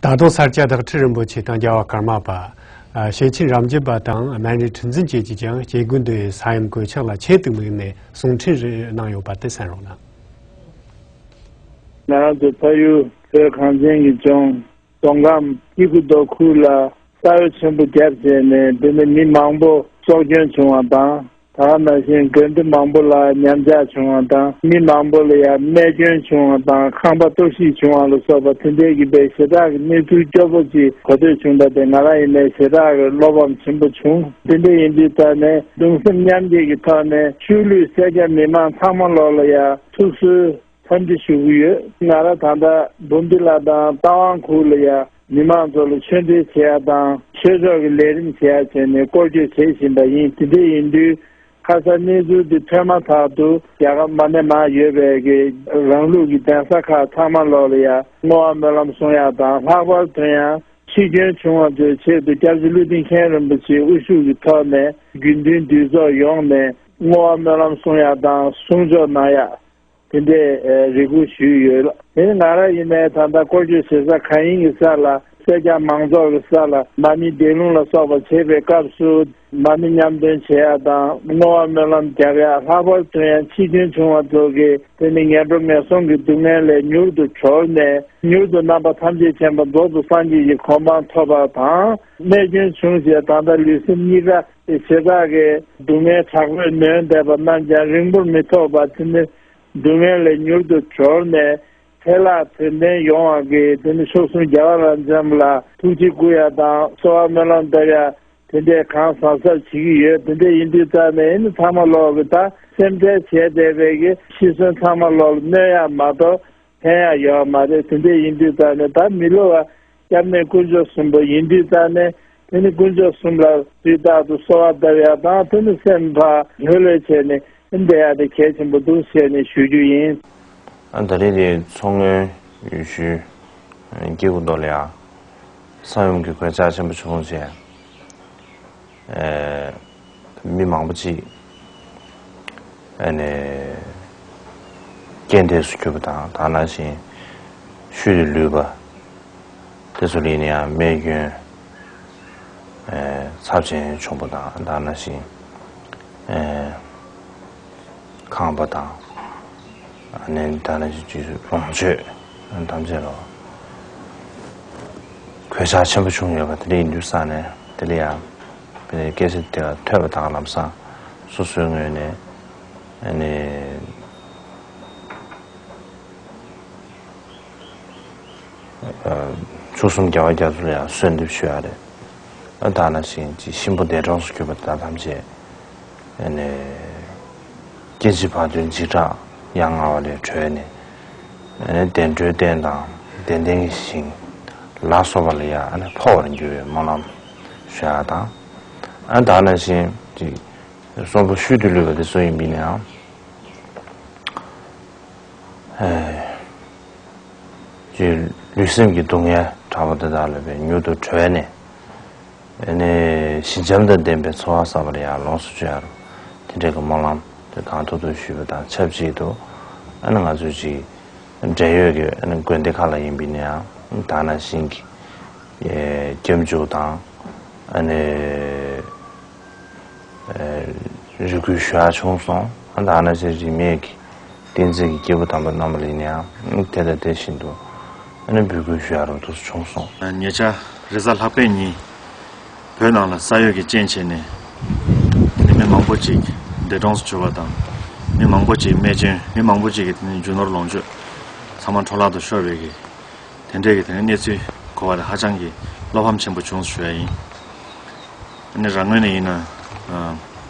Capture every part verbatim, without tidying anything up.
ད་དུང་ས་སྐྱ་བདག་ཁྲི་རིན་པོ་ཆེ་དང་རྒྱལ་བ་ཀརྨ་པ། ཨ། ཤེར་ཕྱིན་རབ་འབྱམས་པ་དང་སྨན་རི་ཁྲི་འཛིན་བཅས་ཀྱིས་ཀྱང་སྐྱེ་དགུའི་མདོའི་ས་ཡོམ་གོད་ཆག་ལ་ཆེད་དུ་དམིགས་ནས་གསུང་འཕྲིན་རེ་གནང་ཡོད་པ་དེ་གསན་རོགས་གནང་། ང་རང་ཚོ་ཕ་ཡུལ་བོད་གངས་ཅན་གྱི་ལྗོངས་མདོ་ཁམས་སྐྱེ་དགུ་མདོ་ཁུལ་ལ་ས་ཡོམ་ཆེན་པོ་བརྒྱབ་བྱས་ནས། འདི་ནི་མི་མང་པོ་སྲོག་སྐྱོན་བྱུང་བ་དང་། ད་ག་ནང་བཞིན་དགོན་སྡེ་མང་པོ་ལ་ཉམས་ཆག་བྱུང་བ་དང་། མི་མང་པོ་ལ་ཡང་རྨས་སྐྱོན་བྱུང་བ་དང་། ཁང་པ་གཏོར་བཤིག་བྱུང་བ་ལ་སོགས་པ་དེ་འདྲའི་གི་དཔེ་ཞེ་དྲག་གི་གནས་ཚུལ་སྐྱོ་པོ་ཅིག་གོ་ཐོས་བྱུང་། ད་དེ་ང་རང་ཡིན་ནའི་ཞེ་དྲག་གི་བློ་ཕམ་ཆེན་པོ་བྱུང་། དེ་འདྲ་ཡིན་དུས་ཙང་ནས་གདུང་སེམས་མཉམ་སྐྱེད་ཀྱི་ཐོག་ནས་ཤུལ་ལུས་སེར་སྐྱ་མི་མང་ཚང་མ་ལོག་ལ་ཡང་ཐུགས་གསོའི་འཚམས་འདྲི་ཞུ་གི་ཡོད། ང་རང་ད་ལྟ་འབུམ་སྡེ་ལ་དང་རྟ་དབང་ཁུལ་ལ་ཡང་མི་མང་ཚོ་ལ་ཆོས་འབྲེལ་བྱེད་ཡ་དང་ཆོས་ཕྱོགས་ཀྱི་ལས་རིམ་བྱེད་ཡ་བྱས་ནས་སྐོར་སྐྱོད་བྱེད་བཞིན་པ་ཡིན། དེ་འདྲ་ཡིན་དུས་ཁ་སང་གནས་ཚུལ་འདི་ཐོན་མ་ཐག་ཏུ་རྒྱ་གར་མ་ནས་མར་ཡོད་པའི་གི་རང་ལུགས་ཀྱི་གདན་ས་ཁག་ཚང་མ་ལོག་ལ་ཡ་བསྔོ་བ་སྨོན་ལམ་གསུང་ཡ་དང་། ལྷག་པར་དུ་ཡང་འཆི་སྐྱོན་བྱུང་བ་ཚོའི་ཆེད་དུ་སྐྱབས་རྗེ་ཀླུ་ལྡིང་མཁན་རིན་པོ་ཆེའི་དབུ་བཞུགས་ཀྱི་ཐོག་ནས་དགེ་འདུན་འདུས་ཚོགས་ཡོངས་ནས་བསྔོ་བ་སྨོན་ལམ་གསུང་ཡ་དང་གསུང་ཆོག་གནང་ཡ། དེ་འདྲའི་རེ་སྐུལ་ཞུས་ཡོད། དེ་ནི་ང་རང་ཡིན་ནའི་ད་ལྟ་སྐོར་སྐྱོད་བྱེད་ས་གང་ཡིན་གྱི་ས་ལ་སེར་སྐྱ་མང་ཚོགས་ཀྱི་ས་ལ་མར་མེ་མེ་ལུང་ལ་སོགས་པ་བྱེད་པའི་སྐབས་སུ་མར་མེ་མཉམ་འདོན་བྱེད་ཡ་དང་བསྔོ་བ་སྨོན་ལམ་རྒྱབ་ཡ། ལྷག་པར་དུ་ཡང་འཆི་སྐྱོན་བྱུང་བ་ཚོ་གིས་དེ་ནི་ངན་འགྲོ་ངན་སོང་གི་སྡུག་བསྔལ་ལས་མྱུར་དུ་གྲོལ་ནས་མྱུར་དུ་རྣམ་པ་ཐམས་ཅད་མཁྱེན་པ་རྫོགས་སུ་སངས་རྒྱས་ཀྱི་གོ་འཕང་ཐོབ་པ་དང་། རྨས་སྐྱོན་བྱུང་རྗེས་ད་ལྟ་ལུས་སེམས་གཉིས་ཀ་ཞེ་དྲག་གི་སྡུག་བསྔལ་དྲག་པོས་ནོན་བསྡད་པ་རྣམས་ཀྱང་རིང་པོར་མི་ཐོགས་པར་དེ་ནི་སྡུག་བསྔལ་ལས་མྱུར་དུ་གྲོལ་ནས་འཕྲལ་ལ་དོན་ལྡན་ཡོང་བ་གི་དེ་ནི་མཆོག་གསུམ་རྒྱལ་བ་རབ་འབྱམས་ལ་ཐུགས་རྗེ་བསྐུལ་ཡ་དང་གསོལ་བ་སྨོན་ལམ་བཏབ་ཡ་དེ་འདྲའི་གང་ཟབ་ཟབ་བྱེད་ཀྱི་ཡོད། དེ་འདྲ་ཡིན་དུས་ཙང་ནས་ཨེ་ནི་ཚང་མ་ལོག་གི་ད་སེམས་ཁྲལ་བྱས་བསྡད་པའི་གི་ཤི་གསོན་ཚང་མ་ལོག་ལ་གནོད་ཡ་མ་གཏོགས་ཕན་ཡ་ཡོད་མ་རེད། དེ་འདྲ་ཡིན་དུས་ཙང་ནས་ད་མི་ལོ་བ་སྐྱབས་གནས་དཀོན་མཆོག་གསུམ་པོ་ཡིན་དུས་ཙང་ནས་དེ་ནི་དཀོན་མཆོག་གསུམ་ལ་དུས་རྟག་ཏུ་གསོལ་བ་བཏབ་ཡ་དང་དེ་ནི་སེམས་ཕར་ལྷོད་ལྷོད་བྱས་ནས་བསྡད་ཡ་དེ་གལ་ཆེན་པོ་འདུག་ཟེར་ནས་ཞུ་རྒྱུ་ཡིན། ཨ། ད་རེས་དེ་མཚོ་སྔོན་ཡུལ་ཤུལ་སྐྱེ་དགུ་མདོ་ལ་ཡ་ས་ཡོམ་གྱི་གོད་ཆག་ཆེན་པོ་བྱུང་རྗེས། ཨེ། མི་མང་པོ་ཅིག་ཨ་ནི་རྐྱེན་འདས་སུ་གྱུར་པ་དང་། དེ་ནང་བཞིན་ཤུལ་དུ་ལུས་པ་དེ་ཚོ་ལ་ཡིན་ན་ཡང་རྨས་སྐྱོན་ཨེ་ཚབས་ཆེན་བྱུང་པ་དང་། དེ་ནང་བཞིན་ཨེ་ཁང་པ་དང་། ཨ་ནི་ད་ནི་ཅིག་ལོངས་སྤྱོད་ཐམས་ཅད་ལ་གོད་ཆག་ཆེན་པོ་བྱུང་ཡོད་པ་དེ་འདྲ་ཡིན་དུས་ཙང་ནས། དེ་ལ་ཡང་སྐད་ཆ་དེ་ཐོས་པ་དང་ལམ་སང་སོ་སོའི་ངོས་ནས་ཨ་ནི་མཆོག་གསུམ་རྒྱལ་བ་རྒྱ་མཚོ་ལ་ཡང་གསོལ་འདེབས་ཞུ་ཡ་རེད། ཨ། དེ་ནང་བཞིན་ཅིག་གཤིན་པོ་འདས་གྲོངས་སུ་གྱུར་པ་དེ་དག་ཐམས་ཅད་ཨ་ནི་སྐྱེ་འཆི་བར་དོའི་འཇིགས་སྐྲག་ཡ་ང་བ་ལས་གྲོལ་ནས། ཨ་ནི་བདེ་འགྲོའི་རྟེན་དང་བདེ་ལྡན་གྱི་ཞིང་ལ་སོགས་པ་ལ་ཡང་ཨ་ནི་འཕོ་བར་འགྱུར་བའི་སྨོན་ལམ་ཞུ་ཡ་དང་། ཨ། དེ་ནང་བཞིན་ཅིག་གསོན་པོ་ཤུལ་དུ་ལུས་པ་དེ་ཚོ་ཡིན་པ་ཡིན་ན་ཡང་། ཨེ། ཅིག་ལུས་སེམས་ཀྱི་སྡུག་བསྔལ་དྲག་པོ་དེ་དག་ལས་པའི་མྱུར་དུ་གྲོལ་ནས། ཨ་ནི་ཞི་འཇམ་དང་ལྡན་པའི་འཚོ་བ་བསགས་པ་ལ་ཡང་ལོངས་སུ་སྤྱོད་ཡ་རུ་དེ་འདྲའི་གི་སྨོན་ལམ་དེ་གང་ཐུབ་ཐུབ་ཞུས་པ་དང་ཆབས་ཅིག་ཏུ། ཨ་ནི་ང་ཚོས་ཅིག་འབྲེལ་ཡོད་ཀྱི་ཨ་ནི་དགོན་སྡེ་ཁག་ལ་ཡིན་པ་ཡིན་ན་ཡང་དེ་ནང་བཞིན་གྱི་ཨེ་སྐྱབས་འཇུག་དང་། ཨ་ནི་ཨེ་རེ་སྐུལ་ཞུ་ཡ་བྱུང་སོང་། ཨ། དེ་ནང་བཞིན་རིས་མེད་ཀྱི་བསྟན་འཛིན་གྱི་སྐྱེས་བུ་དམ་པ་རྣམ་པ་ལ་ཡིན་ན་ཡང་དེ་དང་དེ་བཞིན་དུ་ཨ་ནི་འབོད་སྐུལ་ཞུ་ཡ་རུ་དུ་བྱུང་སོང་། ཉེ་ཆར་རེས་གཟའ་ལྷག་པའི་ཉིན་བོད་ནང་ལ་ས་ཡོམ་གྱི་རྐྱེན་བྱས་ནས་དེ་ནས་མི་མང་པོ་ཅིག་འདས་གྲོངས་སུ་གྱུར་བ་དང་། མི་མང་པོ་ཅིག་རྨས་སྐྱོན། མི་མང་པོ་ཅིག་གི་དེ་ནས་རྒྱུ་ནོར་ལོངས་སྤྱོད་ཚང་མ་འཕྲོ་བརླག་ཏུ་ཤོར་བའི་གི་དེ་འདྲའི་གི་དེ་ནས་གནས་ཚུལ་གོ་བ་དེ་ཧ་ཅང་གི་བློ་ཕམ་ཆེན་པོ་བྱུང་ཞུ་ཡ་ཡིན། ཨ་ནི་རང་ངོས་ནས་ཡིན་ན། ཨ།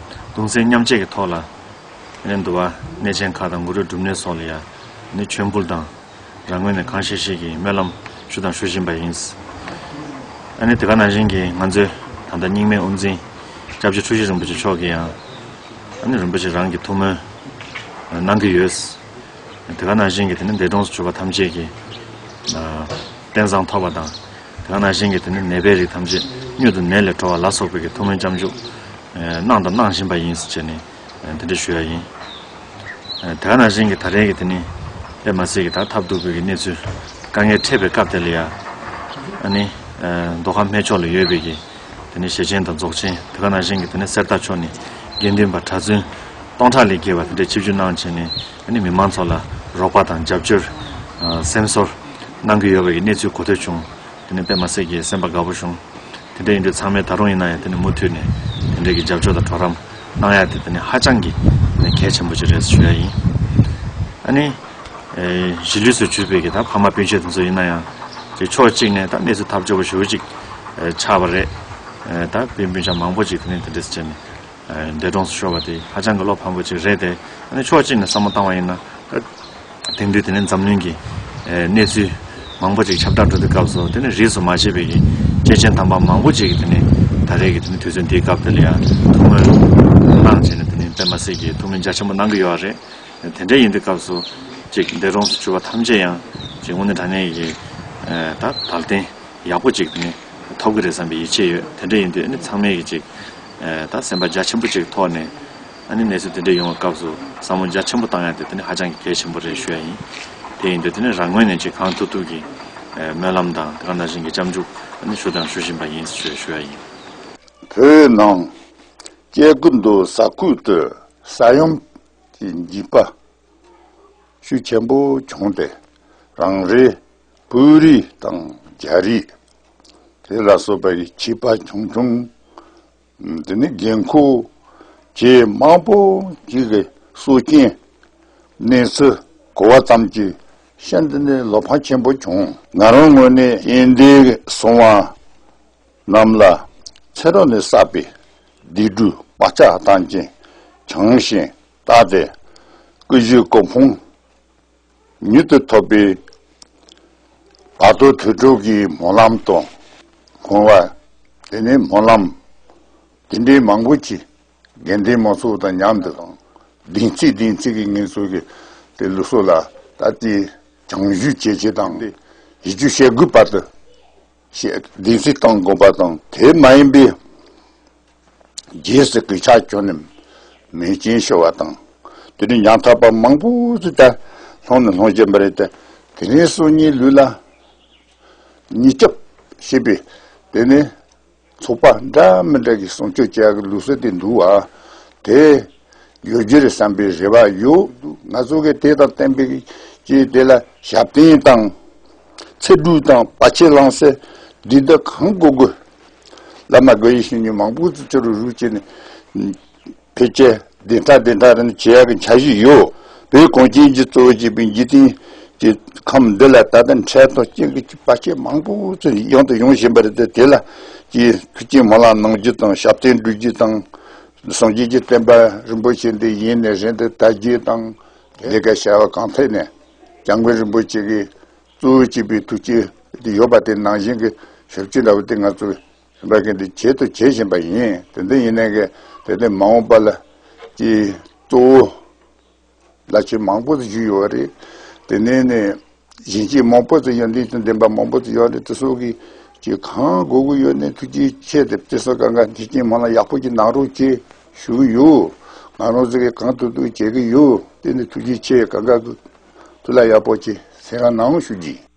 གདུང་སེམས་མཉམ་སྐྱེད་ཀྱི་ཐོག་ལ་ཨ་ནི་འདུལ་བ་གནས་ཆེན་ཁག་དང་གུ་རུའི་སྒྲུབ་གནས་སོགས་ལ་ཡ་ཨ་ནི་མཆོད་འབུལ་དང་རང་ངོས་ནས་གང་ཤེས་ཤེས་ཀྱི་སྨོན་ལམ་ཞུ་དང་ཞུ་བཞིན་པ་ཡིན། ཨ་ནི་དེ་ག་ནང་བཞིན་གྱི་ང་ཚོའི་ད་ལྟ་རྙིང་མའི་དབུ་འཛིན་སྐྱབས་རྗེ་འཁྲུལ་ཞིག་རིན་པོ་ཆེ་མཆོག་གིས་ཡང་ཨ་ནི་རིན་པོ་ཆེ་རང་གི་ཐུགས་སྨོན་གནང་གི་ཡོད། དེ་ག་ནང་བཞིན་གྱི་དེ་ནི་འདས་གྲོངས་སུ་གྱུར་པ་ཐམས་ཅད་ཀྱི་ཨ་རྟེན་བཟང་ཐོབ་པ་དང་། དེ་ག་ནང་བཞིན་གྱི་དེ་ནི་ནད་པའི་རིགས་ཐམས་ཅད་མྱུར་དུ་ནད་ལས་གྲོལ་བ་ལ་སོགས་པའི་གི་ཐུགས་སྨོན་སྐྱབས་འཇུག་གནང་དང་གནང་བཞིན་པ་ཡིན་ཟེར་བྱས་ནས་དེ་འདྲ་ཞུ་ཡ་ཡིན། དེ་ག་ནང་བཞིན་གྱི་ད་རེས་ཀྱི་དེ་ནི་དཔེ་མ་སྲིད་ཀྱི་ད་ཐབས་སྡུག་པའི་གི་གནས་ཚུལ་དཀའ་ངལ་འཕྲད་པའི་སྐབས་དེ་ལ་ཡ། ཨ་ནི་མདོ་ཁམས་སྨད་ཕྱོགས་ལ་ཡོད་པའི་གི་དེ་ནི་ཞེ་ཆེན་དང་རྫོགས་ཆེན། དེ་ག་ནང་བཞིན་གྱི་དེ་ནི་གསེར་རྟ་ཕྱོགས་ནས་དགེ་འདུན་པ་གྲྭ་བཙུན་སྟོང་ཕྲག་ལས་བརྒལ་བ་དེ་འདྲའི་ཆིབས་བསྒྱུར་གནང་བྱས་ནས། ཨ་ནི་མི་མང་ཚོ་ལ་རོགས་པ་དང་རྒྱབ་སྐྱོར། ཨ་སེམས་གསོ་གནང་གི་ཡོད་པའི་གི་གནས་ཚུལ་གོ་ཐོས་བྱུང་། དེ་ནི་དཔེ་མ་སྲིད་ཀྱི་སེམས་པ་དགའ་པོ་བྱུང་། དེ་འདྲ་ཡིན་དུས་ཚང་མས་ད་རུང་ཡིན་ན་ཡང་དེ་ནི་མུ་མཐུད་ནས་དེ་འདྲའི་གི་རྒྱབ་སྐྱོར་དང་གྲོགས་རམ་གནང་ཡ་དེ་དེ་ནི་ཧ་ཅང་གི་དེ་ནི་གལ་ཆེན་པོ་ཅིག་རེད་ཞུ་ཡ་ཡིན། ཨ་ནི་ཨེ་གཞིས་ལུས་སུ་གྱུར་པའི་གི་ད་ཕ་མ་སྤུན་མཆེད་དེ་ཚོ་ཡིན་ན་ཡང་། ཅིག་ཕྱོགས་གཅིག་ནས་ད་གནས་ཚུལ་ཐབས་སྐྱོ་པོ་ཞེ་པོ་ཅིག་ཨེ་ཆགས་པ་རེད། ཨེ་ད་སྤུན་སྤུན་ཆ་མང་པོ་ཅིག་དེ་ནི་དེ་འདྲས་བྱས་ནས་ཨེ་འདས་གྲོངས་སུ་ཤོར་བ་དེ་ཧ་ཅང་གི་བློ་ཕམ་པོ་ཅིག་རེད་དེ། ཨ་ནི་ཕྱོགས་གཅིག་ནས་བསམ་བློ་བཏང་བ་ཡིན་ན། ད་དེང་དུས་དེ་ནི་འཛམ་གླིང་གི་ཨེ་གནས་ཚུལ་མང་པོ་ཅིག་ཁྱབ་བསྒྲགས་འགྲོ་དུས་སྐབས་སུ། དེ་ནི་རིས་སུ་མ་ཆད་པའི་གི་སྐྱེས་ཆེན་དམ་པ་མང་པོ་ཅིག་གིས་དེ་ནི་ད་རེས་ཀྱི་དེ་ནི་དུས་ཚོད་འདིའི་སྐབས་དེ་ལ་ཡང་ཐུགས་སྨོན་གནང་བྱས་ནས། དེ་ནི་དཔེ་མ་སྲིད་ཀྱི་ཐུགས་སྨོན་རྒྱ་ཆེན་པོ་གནང་གི་ཡོད་རེད། དེ་འདྲ་ཡིན་དུས་སྐབས་སུ་ཅིག་འདས་གྲོངས་སུ་གྱུར་པ་ཐམས་ཅད་ཡང་ཅིག་དངོས་གནས་དྲང་གནས་ཀྱི་ཨེ་ད་དལ་རྟེན་ཡག་པོ་ཅིག་དེ་ནི་ཐོབ་ཀྱི་རེད་བསམ་པའི་ཡིད་ཆེས་ཡོད། དེ་འདྲ་ཡིན་དུས་ཨ་ནི་ཚང་མས་ཀྱི་ཅིག་ཨེ་ད་སེམས་པ་རྒྱ་ཆེན་པོ་ཅིག་ཐོག་ནས། ཨ་ནི་གནས་ཚུལ་དེ་འདྲ་ཡོང་བའི་སྐབས་སུ་བསམ་བློ་རྒྱ་ཆེན་པོ་བཏང་ཡ་དེ་དེ་ནི་ཧ་ཅང་གི་གལ་ཆེན་པོ་རེད་ཞུ་ཡ་ཡིན། དེ་ཡིན་དུས་དེ་ནི་རང་ངོས་ནས་ཅིག་གང་ཐུབ་ཐུབ་ཀྱི་ཨེ་སྨོན་ལམ་དང་དེ་ག་ནང་བཞིན་གྱི་སྐྱབས་འཇུག་ཨ་ནི་ཞུ་དང་ཞུ་བཞིན་པ་ཡིན་ཞུ་ཞུ་ཡ་ཡིན། བོད་ནང་སྐྱེ་རྒུ་མདོ་ས་ཁུལ་དུ་ས་ཡོམ་གྱི་འཇིགས་པ་ཤུགས་ཆེན་པོ་བྱུང་སྟེ། རང་རེའི་བོད་རིགས་དང་རྒྱ་རིགས་དེ་ལ་སོགས་པའི་ཁྱིམ་པ་ཆུང་ཆུང་། དེ་ནི་རྒན་འཁོགས་བཅས་མང་པོ་ཅིག་གི་སྲོག་སྐྱོན་གནས་ཚུལ་གོ་བ་ཙམ་གྱིས་ཤིན་ཏུ་ནས་བློ་ཕམ་ཆེན་པོ་བྱུང་། ང་རང་ངོས་ནས་དབེན་སྡེའི་སོང་བ་རྣམས་ལ་ཚེ་རབས་ནས་བསགས་པའི་སྡིག་སྒྲིབ་བག་ཆགས་དང་བཅས་བྱང་ཞིང་དག་སྟེ། སྐུ་བཞུགས་གོ་འཕང་མྱུར་དུ་ཐོབ་པའི་བར་དོ་དུར་ཁྲོད་ཀྱི་སྨོན་ལམ་དང་། འཁོར་བ་དེ་ནས་སྨོན་ལམ་དེ་འདྲའི་མང་པོ་ཅིག་དགེ་འདུན་མང་ཚོགས་དང་མཉམ་དུ་དང་། བདེན་ཚིག་བདེན་ཚིག་གི་ངེད་ཚོ་གི་དེ་ལུགས་སྲོལ་ལ་ད་ལྟའི་བྱང་ཞུ་བྱེད་ཆེད་དང་། དེ་ཡིད་ཆུ་བྱེད་དགོས་པར་དུ་བདེན་ཚིག་བཏང་དགོས་པ་དང་། དེ་མ་ཡིན་པའི་རྗེས་སུ་གུས་ཕྱག་བྱོན་ནས་མེ་ཅན་ཤོར་བ་དང་། དེ་ནས་ཉམ་ཐག་པ་མང་པོ་ཞིག་ད་ལྷུང་ནས་ལྷུང་བཞིན་པ་རེད་དེ། དེ་རིང་སང་ཉིན་ལུས་ལ་ཉེས་སྐྱོབ་བྱེད་པའི་དེ་ནས་ཚོགས་པ་འདྲ་མི་འདྲ་གི་སྲུང་སྐྱོབ་བྱེད་ཡག་གི་ལུགས་སྲོལ་དེ་འདུག་བ། དེ་ཡོད་རྒྱུ་རེད་བསམ་པའི་རེ་བ་ཡོད། ང་ཚོ་གི་དེ་དང་བསྟན་པའི་ཀྱི་དེ་ལ་ཞབས་བརྟན་དང་ཚེ་སྒྲུབ་དང་བར་ཆད་བསླང་སའི་སྡིག་སྒྲིབ་གང་དགོས་དགོས། བླ་མ་དགེ་བའི་བཤེས་གཉེན་མང་པོ་ཚོ་ཚུར་རུ་རུ་བྱས་ནས་ཕལ་ཆེར་བདེན་མཐའ་བདེན་མཐའ་རེ་བྱེད་ཡག་གི་འཆར་གཞི་ཡོད། བོད་གངས་ཅན་གྱི་གཙོ་བོ་བྱས་པའི་འཇིག་རྟེན་གྱི་ཁམས་འདི་ལ་ད་ལྟ་འཕྲལ་དང་རྐྱེན་གྱི་བར་ཆད་མང་པོ་ཚོ་ཡོང་དང་ཡོང་བཞིན་པ་རེད་དེ། དེ་ལ་ཀྱི་ཐུགས་བསྐྱེད་སྨོན་ལམ་གནང་རྒྱུ་དང་། ཞབས་བརྟན་སྒྲུབ་རྒྱུ་དང་། སངས་རྒྱས་ཀྱི་བསྟན་པ་རིན་པོ་ཆེ་འདི་ཡིན་ནས་རིང་དུ་དར་རྒྱས་དང་། ལས་ཀ་བྱ་བ་གང་ཐད་ནས་སྐྱབས་མགོན་རིན་པོ་ཆེ་གིས་གཙོ་བོ་བྱས་པའི་ཐུགས་བསྐྱེད་དེ་ཡོད་པ་དེ་ནང་བཞིན་གྱི་ཞབས་ཕྱི་འདྲ་བོ་དེ་ང་ཚོས་རིམ་པ་གིས་འདི་བྱེད་དུ་བྱེད་བཞིན་པ་ཡིན། དེ་འདི་ཡིན་ནའི་གི་དེ་འདི་མ་འོངས་པ་ལ་ཀྱི་གཙོ་བོ་བླ་ཆེན་མང་པོ་ཞིག་བཞུགས་ཡོད་རེད། དེ་ནས་ནས་གཞོན་སྐྱེས་མང་པོ་ཞིག་ཡོན་ཏན་དང་ལྡན་པ་མང་པོ་ཞིག་ཡོད་རེད། དེ་ཚོ་གིས་ཀྱི་གང་དགོས་དགོས་ཡོད་ནས་ཐུགས་རྗེ་ཆེ་དེ་དེ་ཚོ་གང་ག་འདི་ཀྱི་མ་ལ་ཡག་པོ་ཅིག་གནང་རོགས་ཅེས་ཞུ་གི་ཡོད། ང་རང་ཚོ་གིས་གང་ཐུབ་ཐུབ་བྱེད་ཀྱི་ཡོད། དེ་ནི་ཐུགས་རྗེ་ཆེ། གང་ག་གི་ཐུགས་ལ་ཡག་པོ་ཅིག་སེམས་ལ་གནང་ཞུ་རྒྱུ་ཡིན།